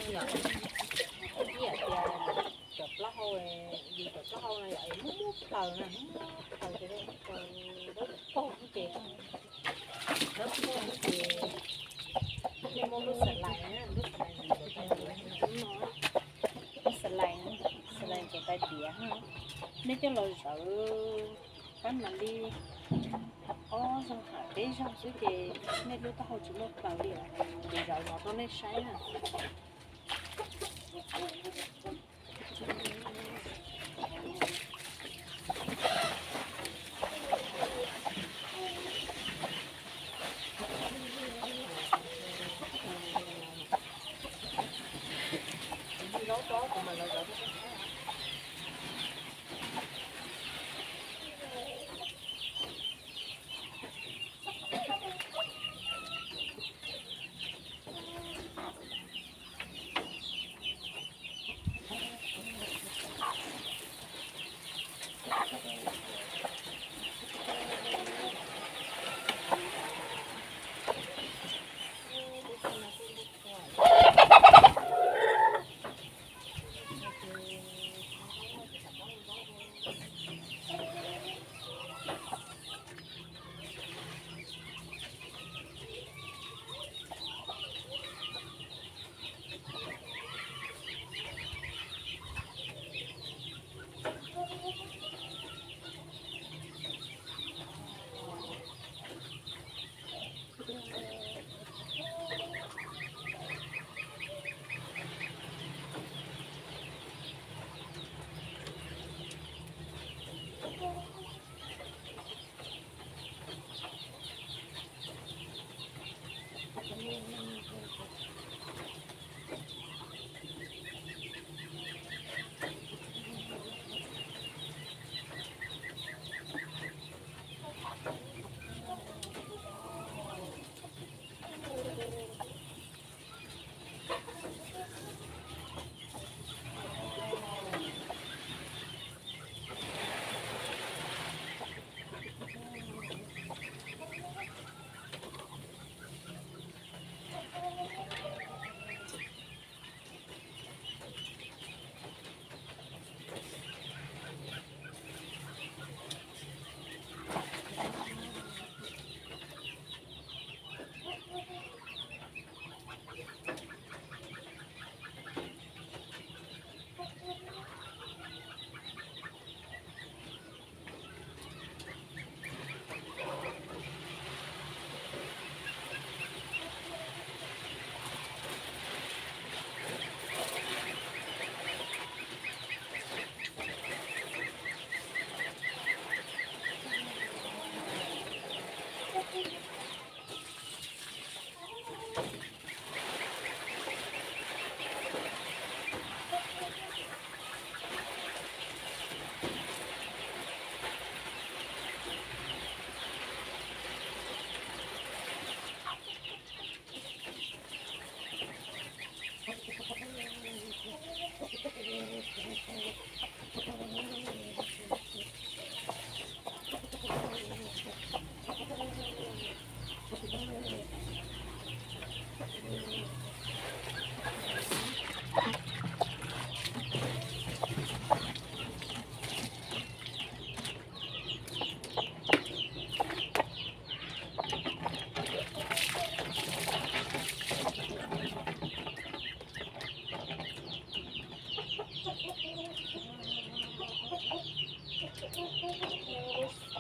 Ib yam tias cov plaub hau, yus cov plaub hau no yom, muab muab plaws na, muab plaws ces dawb paug ces, dawb paug ces nej muab lub xalais na, lub xalais ntxuav tais diav, lub xalais, xalais ntxuav tais diav na, nej coj los zawv pab mam li ob zaug ham peb zaug xwb ces nej lub taub hau tsis muaj plaws li, kuv zawv los rau nej saib na.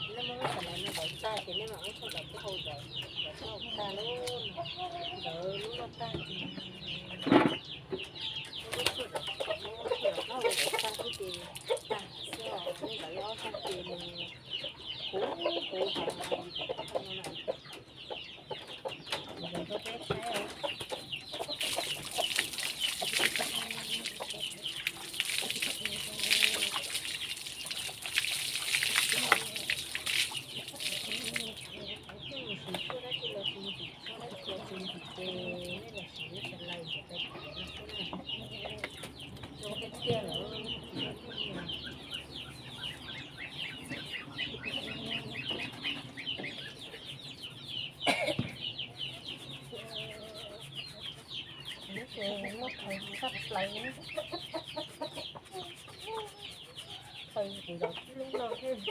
Nej muab lub xalais no zawv tag ces nej mam muab tshuaj ntawm taub hau zawv, zawv taub hau tag lub, zawv lub no tag ces muab lub tshuaj ntawm, muab tshuaj ntawm taub hau zawv tag xwb ces tag xwb os. Nej zawv ib ob zaug ces nws huv huv hav hav li cov taub hau no na. Kuv zawv rau peb saib os. Nej mus siv tshuaj dab tsi los tsis ntxim, tshuaj dab tsi los tsis ntxim ces nej los siv Muab khaws tshaj plaws, khaws kuv zov tib lub no thiab.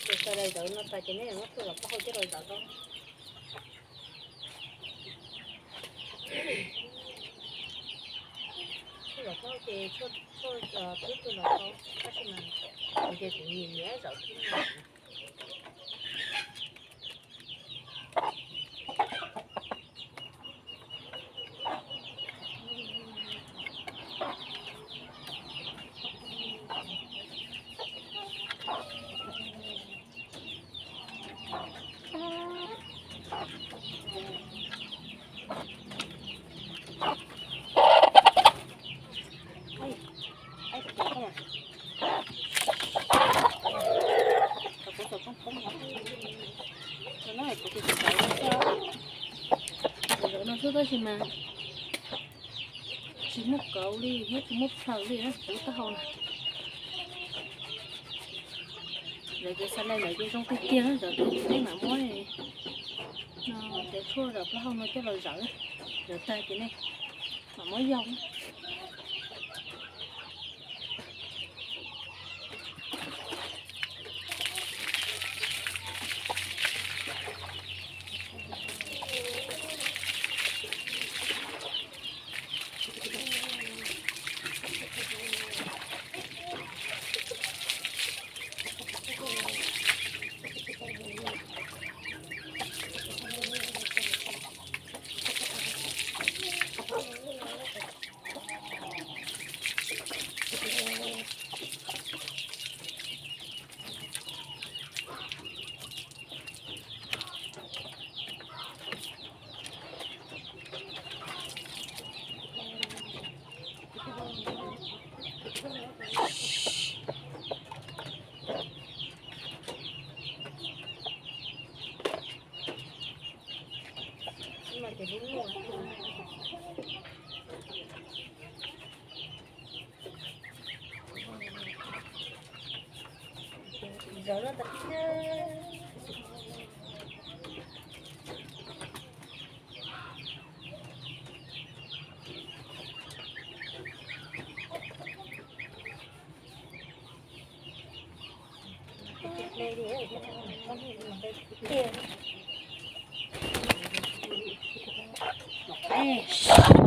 Ces sawv daws zawv no tas ces nej muab tshuaj los plaub hau coj los zawv rau. Tshuaj los plaub hau ces tshuaj twb twg los tau, tab sis mas kuv ces kuv nyiam nyiam zawv xwb no. Tab sis mas tsis muaj kauv li thiab tsis muaj plhaws li na, kuv taub hau na. Lawv ces xav lawv ces zoo tiag tiag, zawv tag ces nej mam muab cov tshuaj zom plaub hau no coj los zawv, zawv tag ces nej mam muab yog. Ej,